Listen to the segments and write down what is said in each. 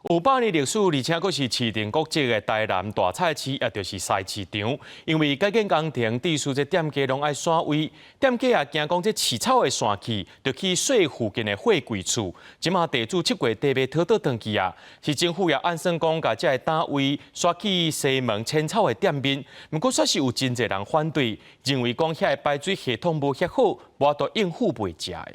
有百年歷史，而且閣是市定古蹟的台南大菜市，也就是菜市場。因為改建工程，致使這店家攏愛徙位，店家也驚講這飼草會散去，就去稅附近的貨櫃厝。這馬地主7月底欲討倒轉去啊！市政府也按算講，共這个單位徙去西門淺草的店面。毋過煞是有真濟人反對，認為講遐个排水系統無遐好，無法度應付賣食的。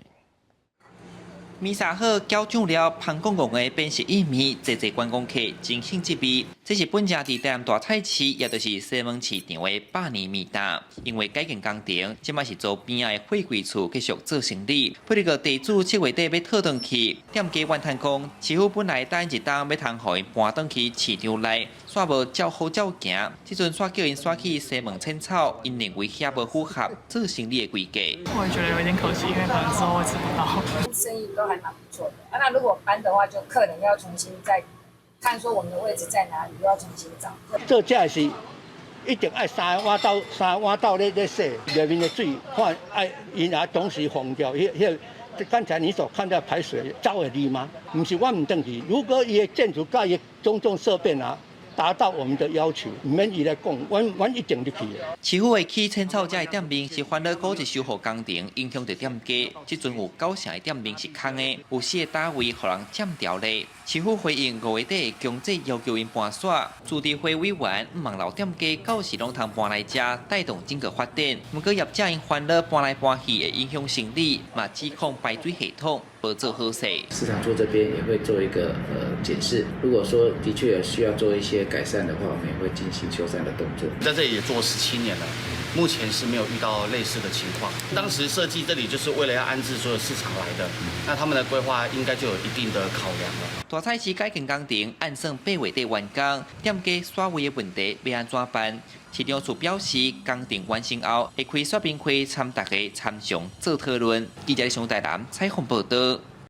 麵沙好攪醬料，芳公公的變色薏米，濟濟觀光客真興這味。這是本家佇台南大菜市，也就是西門市場的百年麵檔。因為改建工程，這馬是租邊仔的貨櫃厝繼續做生理。不過地主7月底欲討轉去，店家怨嘆講，市府本來答應一冬欲通予𪜶搬轉去市場內，煞無照好照行。這陣煞叫𪜶徙去西門淺草，𪜶認為遐無符合做生理的規格。我也覺得有點可惜，因為可能之後會吃不到。生意都還蠻不錯的。啊，那如果搬的話，就客人要重新再看說我們的位置在哪裡，又要重新找。這這是一定愛三碗斗三碗斗咧咧洗，內面的水看愛𪜶也同時放掉，彼彼剛才你所看到排水走會離嗎？毋是阮毋轉去，如果伊的建築佮伊種種設備啊，達到我們的要求，毋免伊來講，阮阮一定入去。市府會起淺草這个店面是煩惱古蹟修復工程影響著店家，這陣有九成的店面是空的，有四個單位予人佔掉咧。市府回應5月底強制要求𪜶搬徙，自治會委員毋望老店家到時攏通搬來遮，帶動整個發展。毋過業者𪜶煩惱搬來搬去會影響生理，嘛指控排水系統無做好勢。市場處這邊也會做一個檢視，如果說的確有需要做一些改善的話，我們也會進行修繕的動作。在這裡也做17年了，目前是沒有遇到類似的情況。當時設計這裡就是為了要安置所有市場來的，那他們的規劃應該就有一定的考量了。大菜市改建工程按算8月底完工，店家徙位的問題欲按怎辦？市長處表示，工程完成後會開說明會，參大家參詳做討論。記者上台南採訪報道。